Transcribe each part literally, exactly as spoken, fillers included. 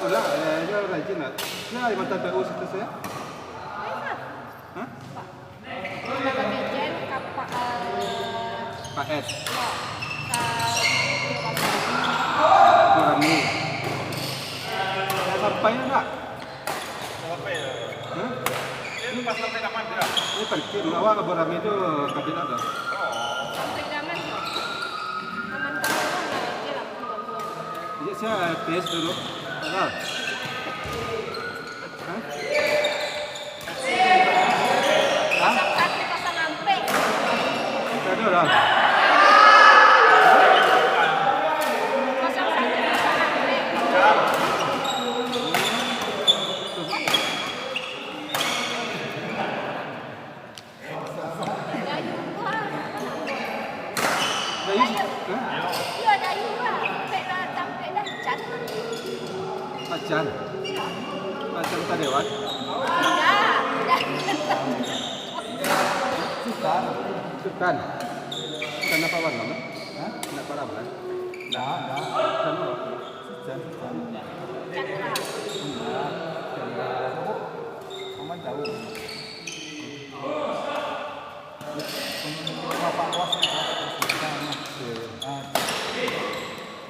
Lah, eh, yo rajin lah. Yo, mantan P U situ saya. Hah? Nama mejen ka Pak, eh, Pak Ed. Yo, ka Rami. Lah sampai ndak? Sampai yo. Hah? Ini pas sampai kapan yo? Ini parkir, awak ka Rami tu kabin ada. Sampai kapan yo? Aman, aman, aman, aman. Iya, saya tes dulu. Halo. Hah? Hah? Kosong satu, kosong ampek. Aduh, dah. Kosong satu, kosong ampek. Dayu, hah? Iyo, dayu lah. Tampek lah, tampek lah. Can. Macan. Macan tadi, Wan. Indak. Sutan. Sutan. Sutan apa warna, Wan? Hah? Indak apa warna? Indak, indak. Sutan apa? Sutan, sutan. Cakra. Indak. Cakra. Sabuk. Paman tahu. Iyo, iyo.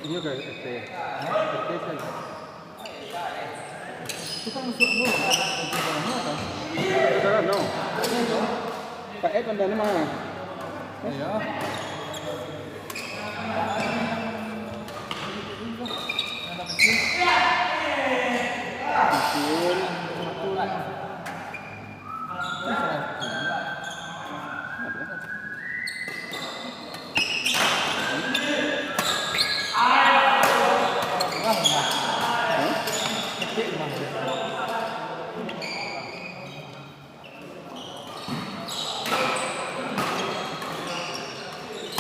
Inyo ka R T. Hah? R T kan? Itu kan masuk anu, kan? Saudara, no. Pak Ed anda ni mah. Iyo. Ampun.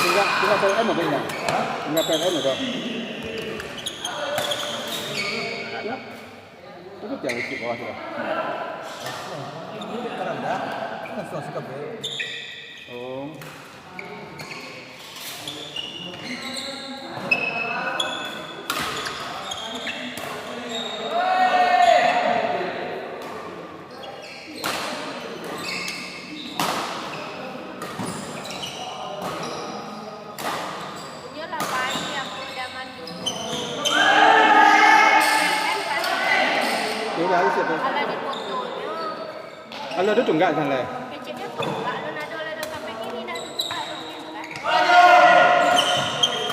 Tingga, tingga P L N apa tingga? Tingga P L N apa? Itu tiang listrik bawah tu lah. Ini terendah, langsung masuk ke bel. Oh. Inyo lah pai, apo, zaman dulu. Kan pasti. Tingga di situ. Kalau di fotonyo. Kalau ado tunggak salah. Kecilnyo tunggak, alun ado lah, ado sampai kini dah ado tunggak, alun gitu kan.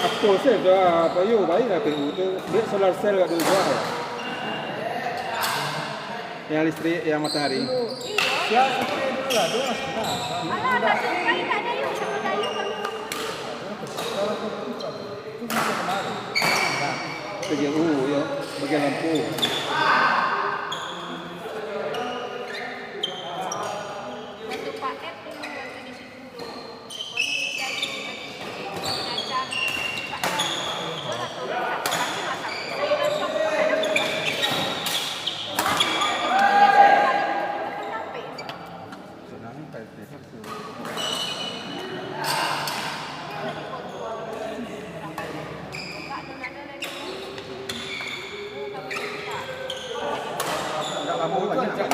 Apo sih tu, apo yo, baiklah P U tu. Duit solar cell kat dulu jual. Yang listrik, yang matahari. Iyo. Siap, siap, dulu lah, dulu lah, senang. Alah, nak tunggak tak ada yo, siapa tahu kami. Itu bisa kemari. Nah. Bagian, oh, ya, bagian lampu. Bantu Pak Ed dulu, bantu di situ. Telepon di Dayu, tadi di Daca. Pak Ed, tolong, tolong, tak kami masak. Saya dah siap. Cuma di situ dia sudah ada, tapi tak sampai. Enggak lama banyak.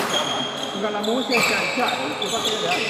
Enggak lama usia siap-siap. Coba saya lihat.